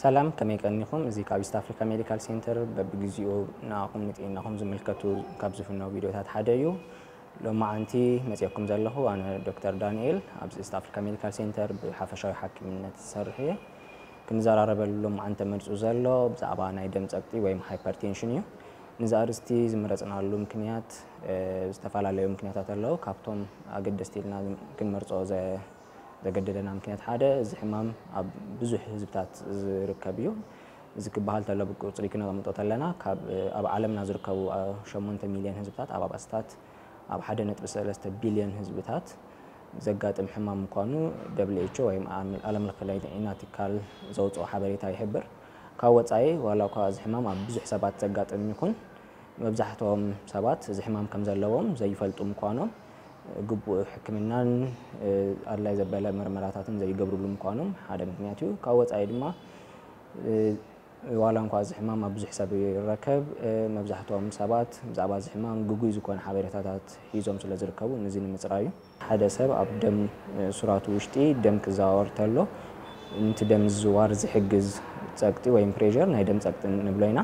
ሰላም፣ ከመይ ቀኒኹም? እዚ ካብ ኢስት ኣፍሪካ ሜዲካል ሴንተር በብግዚኡ ንኣኹም ንጥዕናኹም ዝምልከቱ ካብ ዝፍነው ቪድዮታት ሓደ እዩ። ሎማዓንቲ መፅየኩም ዘለኹ ኣነ ዶክተር ዳንኤል ኣብዚ ኢስት ኣፍሪካ ሜዲካል ሴንተር ብሓፈሻዊ ሓኪምነት ዝሰርሕ እየ። ክንዘራረበሉ ሎማዓንቲ ተመሪፁ ዘሎ ብዛዕባ ናይ ደም ፀቅጢ ወይም ሃይፐርቴንሽን እዩ። ንዚ ኣርእስቲ ዝመረፅናሉ ምክንያት ዝተፈላለዩ ምክንያታት ኣለዉ። ካብቶም ኣገደስቲ ኢልና ክንመርፆ ዘ ዘገደደና ምክንያት ሓደ እዚ ሕማም ኣብ ብዙሕ ህዝብታት ዝርከብ እዩ። እዚ ክበሃል ተሎ ብቁፅሪ ክነቐምጦ ተለና ካብ ኣብ ዓለምና ዝርከቡ ሸሞንተ ሚልዮን ህዝብታት ኣብ ኣባስታት ኣብ ሓደ ነጥቢ ሰለስተ ቢልዮን ህዝብታት ዘጋጥም ሕማም ምኳኑ ደብሊው ኤች ኦ ወይም ዓለም ለኸ ናይ ጥዕና ትካል ዘውፅኦ ሓበሬታ ይሕብር። ካብ ወፃኢ ዋላ እኳ እዚ ሕማም ኣብ ብዙሕ ሰባት ዘጋጥም ይኹን መብዛሕትኦም ሰባት እዚ ሕማም ከም ዘለዎም ዘይፈልጡ ምኳኖም ግቡእ ሕክምናን ኣድላይ ዘበለ መርመራታትን ዘይገብርሉ ምኳኖም ሓደ ምክንያት እዩ። ካብ ወፃኢ ድማ ዋላ እንኳ እዚ ሕማም ኣብ ብዙሕ ሰብ ይረከብ፣ መብዛሕትኦም ሰባት ብዛዕባ እዚ ሕማም ግጉይ ዝኾነ ሓበሬታታት ሒዞም ስለ ዝርከቡ ነዚ ንምፅራይ እዩ። ሓደ ሰብ ኣብ ደም ሱራቱ ውሽጢ ደም ክዘዋወር ተሎ ንቲ ደም ዝዝዋር ዝሕግዝ ፀቅጢ ወይም ፕሬር ናይ ደም ፀቅጢ ንብሎ ኢና።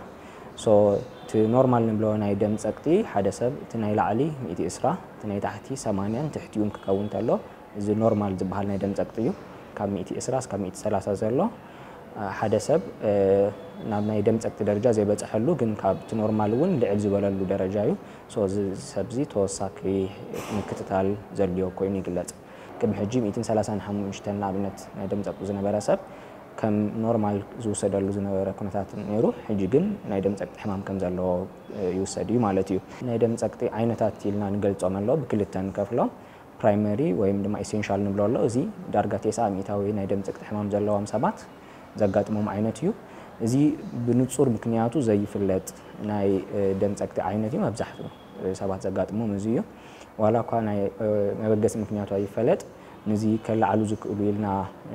እቲ ኖርማል ንብሎ ናይ ደም ፀቅጢ ሓደ ሰብ እቲ ናይ ላዕሊ ሚእቲ ዕስራ እቲ ናይ ታሕቲ ሰማንያን ትሕቲኡን ክከውን ተሎ እዚ ኖርማል ዝበሃል ናይ ደም ጸቅጢ እዩ። ካብ ሚእቲ ዕስራ እስካብ ሚእቲ ሰላሳ ዘሎ ሓደ ሰብ ናብ ናይ ደም ጸቅጢ ደረጃ ዘይበጽሐሉ ግን ካብቲ ኖርማል እውን ልዕል ዝበለሉ ደረጃ እዩ። So እዚ ሰብ እዚ ተወሳኪ ምክትታል ዘድልዮ ኮይኑ ይግለጽ። ቅድሚ ሕጂ ሚእትን ሰላሳን ሓሙሽተን ንኣብነት ናይ ደም ጸቅጢ ዝነበረ ሰብ ከም ኖርማል ዝውሰደሉ ዝነበረ ኩነታት ነይሩ። ሕጂ ግን ናይ ደም ጸቅጢ ሕማም ከም ዘለዎ ይውሰድ እዩ ማለት እዩ። ናይ ደም ጸቅጢ ዓይነታት ኢልና ንገልጾም ኣሎ ብክልተ ንከፍሎም። ፕራይመሪ ወይም ድማ ኢሴንሻል ንብሎ ኣሎ። እዚ ዳርጋ ተስዓ ሚእታዊ ናይ ደም ጸቅጢ ሕማም ዘለዎም ሰባት ዘጋጥሞም ዓይነት እዩ። እዚ ብንጹር ምክንያቱ ዘይፍለጥ ናይ ደም ጸቅጢ ዓይነት እዩ። መብዛሕትኡ ሰባት ዘጋጥሞም እዚ እዩ። ዋላ እኳ ናይ መበገሲ ምክንያቱ ኣይፈለጥ፣ ንዚ ከለዓሉ ዝክእሉ ኢልና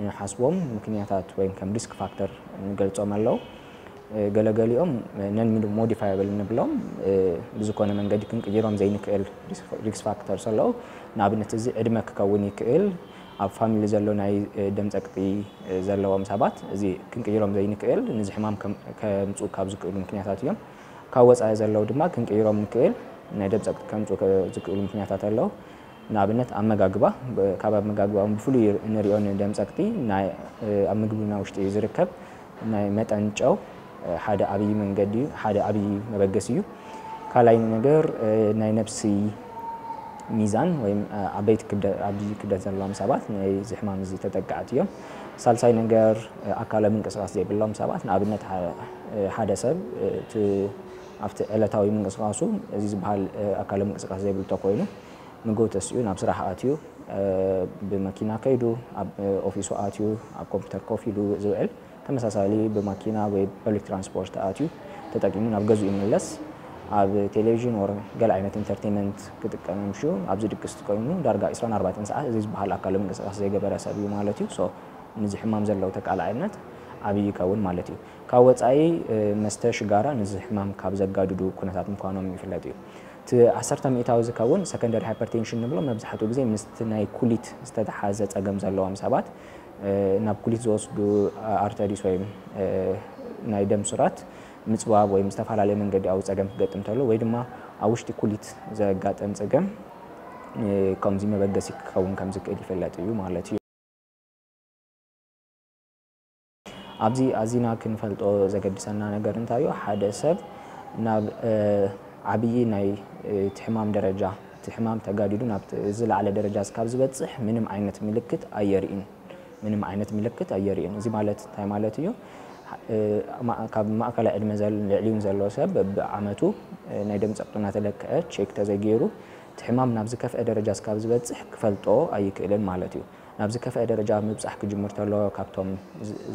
ንሓስቦም ምክንያታት ወይም ከም ሪስክ ፋክተር ንገልጾም ኣለዉ። ገለገሊኦም ነን ሞዲፋየብል ንብሎም ብዝኮነ መንገዲ ክንቅይሮም ዘይንክእል ሪስክ ፋክተርስ ኣለዉ። ንኣብነት እዚ ዕድመ ክከውን ይክእል፣ ኣብ ፋሚሊ ዘሎ ናይ ደም ጸቅጢ ዘለዎም ሰባት እዚ ክንቅይሮም ዘይንክእል ንዚ ሕማም ከምፁ ካብ ዝክእሉ ምክንያታት እዮም። ካብ ወፃኢ ዘለዉ ድማ ክንቅይሮም ንክእል ናይ ደም ጸቅጢ ከምፁ ዝክእሉ ምክንያታት ኣለዉ። ንኣብነት ኣመጋግባ፣ ካብ ኣመጋግባ እውን ብፍሉይ ንሪኦ ንደም ጸቅጢ ናይ ኣብ ምግብና ውሽጢ ዝርከብ ናይ መጠን ጨው ሓደ ዓብዪ መንገዲ እዩ፣ ሓደ ዓብዪ መበገሲ እዩ። ካልኣይ ነገር ናይ ነብሲ ሚዛን ወይም ዓበይቲ ክብደ- ዓብዪ ክብደት ዘለዎም ሰባት ናይዚ ሕማም እዚ ተጠቃዕቲ እዮም። ሳልሳይ ነገር ኣካላዊ ምንቅስቃስ ዘይብሎም ሰባት፣ ንኣብነት ሓደ ሰብ ኣብቲ ዕለታዊ ምንቅስቃሱ እዚ ዝበሃል ኣካላዊ ምንቅስቃስ ዘይብሉ ተኮይኑ ምግቡ ተሲኡ ናብ ስራሕ ኣትዩ ብመኪና ከይዱ ኣብ ኦፊሱ ኣትዩ ኣብ ኮምፒተር ኮፍ ኢሉ ዝውዕል ተመሳሳሊ ብማኪና ወይ ፐብሊክ ትራንስፖርት ኣትዩ ተጠቂሙ ናብ ገዝኡ ይምለስ። ኣብ ቴሌቪዥን ወር ገለ ዓይነት ኢንተርቴንመንት ክጥቀም ምሹ ኣብዚ ድቅስ ኮይኑ ዳርጋ ዕስራን ኣርባዕተን ሰዓት እዚ ዝበሃል ኣካል ምንቅስቃስ ዘይገበረ ሰብ እዩ ማለት እዩ። So ንዚ ሕማም ዘለዎ ተቃላዕነት ዓብዪ ይከውን ማለት እዩ። ካብ ወፃኢ መስተ ሽጋራ ንዚ ሕማም ካብ ዘጋድዱ ኩነታት ምኳኖም ይፍለጥ እዩ። እቲ ዓሰርተ ሚእታዊ ዝከውን ሰከንደሪ ሃይፐርቴንሽን ንብሎ መብዛሕትኡ ግዜ ምስቲ ናይ ኩሊት ዝተተሓዘ ፀገም ዘለዎም ሰባት ናብ ኩሊት ዝወስዱ ኣርተሪስ ወይም ናይ ደም ሱራት ምፅባብ ወይም ዝተፈላለየ መንገዲ ኣዊ ፀገም ክገጥም ተሎ ወይ ድማ ኣብ ውሽጢ ኩሊት ዘጋጠም ፀገም ከምዚ መበገሲ ክኸውን ከም ዝክእል ይፍለጥ እዩ ማለት እዩ። ኣብዚ ኣዚና ክንፈልጦ ዘገድሰና ነገር እንታይ እዩ? ሓደ ሰብ ናብ ዓብዪ ናይ እቲ ሕማም ደረጃ እቲ ሕማም ተጋዲዱ ናብ ዝለዓለ ደረጃ እስካብ ዝበፅሕ ምንም ዓይነት ምልክት ኣየርእን። ምንም ዓይነት ምልክት ኣየርእን። እዚ ማለት እንታይ ማለት እዩ? ካብ ማእከላይ ዕድመ ልዕሊኡን ዘሎ ሰብ ብዓመቱ ናይ ደም ፀቅጡ እናተለክዐ ቼክ ተዘይገይሩ እቲ ሕማም ናብ ዝከፍአ ደረጃ እስካብ ዝበፅሕ ክፈልጦ ኣይክእልን ማለት እዩ። ናብ ዝከፍአ ደረጃ ምብፃሕ ክጅምር ተሎ ካብቶም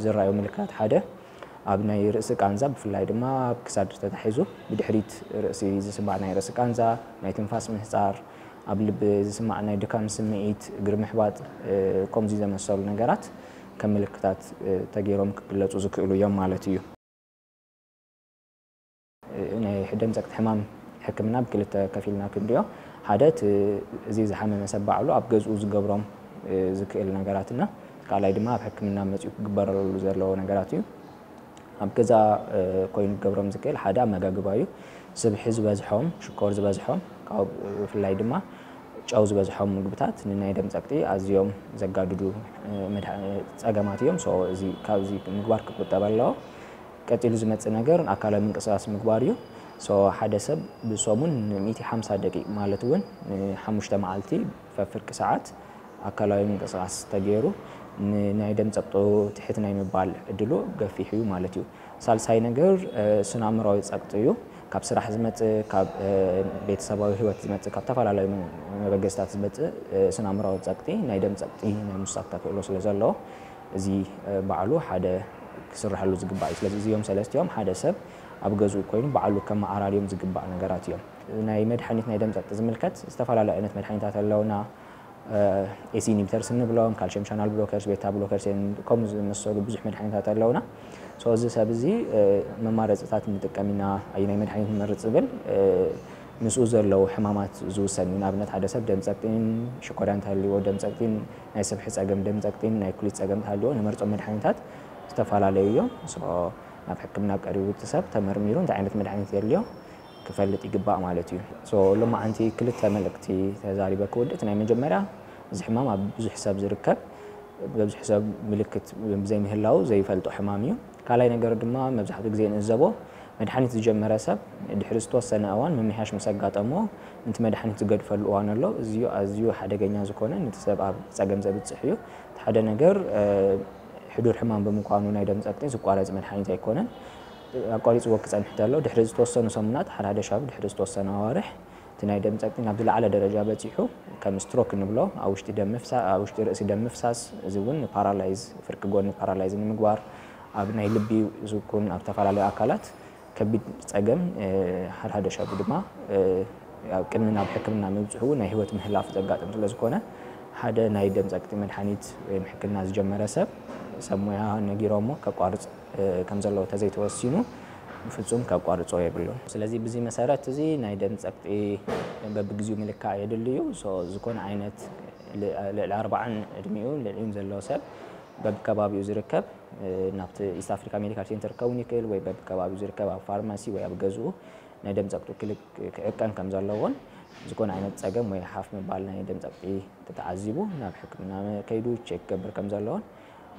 ዝረኣዩ ምልክታት ሓደ ኣብ ናይ ርእሲ ቃንዛ ብፍላይ ድማ ኣብ ክሳድ ተታሒዙ ብድሕሪት ርእሲ ዝስማዕ ናይ ርእሲ ቃንዛ፣ ናይ ትንፋስ ምህፃር፣ ኣብ ልቢ ዝስማዕ ናይ ድካም ስምዒት፣ እግሪ ምሕባጥ ከምዚ ዘመሰሉ ነገራት ከም ምልክታት ተገይሮም ክግለፁ ዝክእሉ እዮም ማለት እዩ። ናይ ደም ጸቅጢ ሕማም ሕክምና ብክልተ ከፊልና ክንሪኦ፣ ሓደ እቲ እዚ ዝሓመመ ሰብ ባዕሉ ኣብ ገዝኡ ዝገብሮም ዝክእል ነገራትና፣ ካልኣይ ድማ ኣብ ሕክምና መጺኡ ክግበረሉ ዘለዎ ነገራት እዩ። ኣብ ገዛ ኮይኑ ክገብሮም ዝክእል ሓደ ኣመጋግባ እዩ። ስብሒ ዝበዝሖም፣ ሽኮር ዝበዝሖም፣ ካብ ብፍላይ ድማ ጨው ዝበዝሖም ምግብታት ንናይ ደም ጸቅጢ ኣዝዮም ዘጋድዱ ጸገማት እዮም። እዚ ካብዚ ምግባር ክቁጠብ ኣለዎ። ቀጺሉ ዝመጽእ ነገር ኣካላዊ ምንቅስቃስ ምግባር እዩ። ሓደ ሰብ ብሰሙን ን ሓምሳ ደቂቅ ማለት እውን ንሓሙሽተ መዓልቲ ፈፍርቂ ሰዓት ኣካላዊ ምንቅስቃስ ተገይሩ ንናይ ደም ጸቅጡ ትሕት ናይ ምባል ዕድሉ ገፊሕ እዩ ማለት እዩ። ሳልሳይ ነገር ስነ ኣእምራዊ ጸቅጢ እዩ። ካብ ስራሕ ዝመጽእ፣ ካብ ቤተሰባዊ ህይወት ዝመጽእ፣ ካብ ዝተፈላለዩ መበገስታት ዝመጽእ ስነ ኣእምራዊ ጸቅጢ ናይ ደም ጸቅጢ ናይ ምውሳኽ ተኽእሎ ስለ ዘለዎ እዚ ባዕሉ ሓደ ክስርሐሉ ዝግባእ እዩ። ስለዚ እዚኦም ሰለስቲኦም ሓደ ሰብ ኣብ ገዝኡ ኮይኑ ባዕሉ ከመዓራርዮም ዝግባእ ነገራት እዮም። ናይ መድሓኒት ናይ ደም ጸቅጢ ዝምልከት ዝተፈላለዩ ዓይነት መድሓኒታት ኣለውና። ኤሲ ኢንሂቢተርስ እንብሎም፣ ካልሽየም ቻናል ብሎከርስ፣ ቤታ ብሎከርስ ከምኡ ዝመሰሉ ብዙሕ መድሓኒታት ኣለውና። እዚ ሰብ እዚ መማረፅታት ንጥቀም ኢና፣ ኣየናይ መድሓኒት ንመርፅ ዝብል ምስኡ ዘለዉ ሕማማት ዝውሰን እዩ። ንኣብነት ሓደ ሰብ ደም ጸቅጢን ሽኮርያን እንተሃልይዎ፣ ደም ጸቅጢን ናይ ስብሒ ጸገም፣ ደም ጸቅጢን ናይ ኩሊት ጸገም እንተሃልይዎ፣ ንመርጾም መድሓኒታት ዝተፈላለዩ እዮም። ናብ ሕክምና ቀሪቡ እቲ ሰብ ተመርሚሩ እንታይ ዓይነት መድሓኒት የድልዮ ክፈልጥ ይግባእ ማለት እዩ። ሎማዓንቲ ክልተ መልእክቲ ተዛሪበ ክውድእ። እቲ ናይ መጀመርያ እዚ ሕማም ኣብ ብዙሕ ሰብ ዝርከብ፣ በብዝሒ ሰብ ምልክት ብዘይምህላው ዘይፈልጦ ሕማም እዩ። ካልኣይ ነገር ድማ መብዛሕትኡ ግዜ ንዕዘቦ መድሓኒት ዝጀመረ ሰብ ድሕሪ ዝተወሰነ እዋን ምምሕያሽ ምስ ኣጋጠሞ ነቲ መድሓኒት ዝገድፈሉ እዋን ኣሎ። እዚ ኣዝዩ ሓደገኛ ዝኾነ ነቲ ሰብ ኣብ ጸገም ዘብጽሕ እዩ። እቲ ሓደ ነገር ሕዱር ሕማም ብምኳኑ ናይ ደም ጸቅጢ ዝቋረጽ መድሓኒት ኣይኮነን። ኣቋሪጽዎ ክጸንሕ ተሎ ድሕሪ ዝተወሰኑ ሰሙናት ሓድሓደ ሻብ ድሕሪ ዝተወሰነ ኣዋርሕ እቲ ናይ ደም ጸቅጢ ናብ ዝለዓለ ደረጃ በጺሑ ከም ስትሮክ እንብሎ ኣብ ውሽጢ ደም ምፍሳ ኣብ ውሽጢ ርእሲ ደም ምፍሳስ እዚ እውን ንፓራላይዝ ፍርቂ ጎኒ ፓራላይዝ ንምግባር ኣብ ናይ ልቢ ዝኩን ኣብ ዝተፈላለዩ ኣካላት ከቢድ ጸገም ሓድሓደ ሻቡ ድማ ቅድሚ ናብ ሕክምና ምብጽሑ ናይ ህይወት ምህላፍ ዘጋጥም ስለ ዝኾነ ሓደ ናይ ደም ጸቅጢ መድሓኒት ወይ ሕክምና ዝጀመረ ሰብ ሰብ ሞያ ነጊሮሞ ከቋርጽ ከም ዘለዎ ተዘይተወሲኑ ብፍጹም ከቋርጾ የብሉን። ስለዚ ብዚ መሰረት እዚ ናይ ደም ጸቅጢ በብግዚኡ ምልካዕ የድልዩ። ዝኾነ ዓይነት ልዕሊ ኣርባዓን ዕድሚኡ ልዕሊኡን ዘሎ ሰብ በብከባቢኡ ዝርከብ ናብቲ ኢስት ኣፍሪካ ሜዲካል ሴንተር ክኸውን ይክእል ወይ በብከባቢኡ ዝርከብ ኣብ ፋርማሲ ወይ ኣብ ገዝኡ ናይ ደም ጸቅጡ ክልክ ክዕቀን ከም ዘለዎን ዝኾነ ዓይነት ጸገም ወይ ሓፍ ምባል ናይ ደም ጸቅጢ ተተዓዚቡ ናብ ሕክምና ከይዱ ቼክ ክገብር ከም ዘለዎን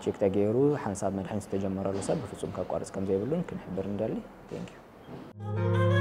ቼክ ተገይሩ ሓንሳብ መድሓኒት ዝተጀመረሉ ሰብ ብፍጹም ከቋርጽ ከም ዘይብሉን ክንሕብር ንደሊ። Thank you።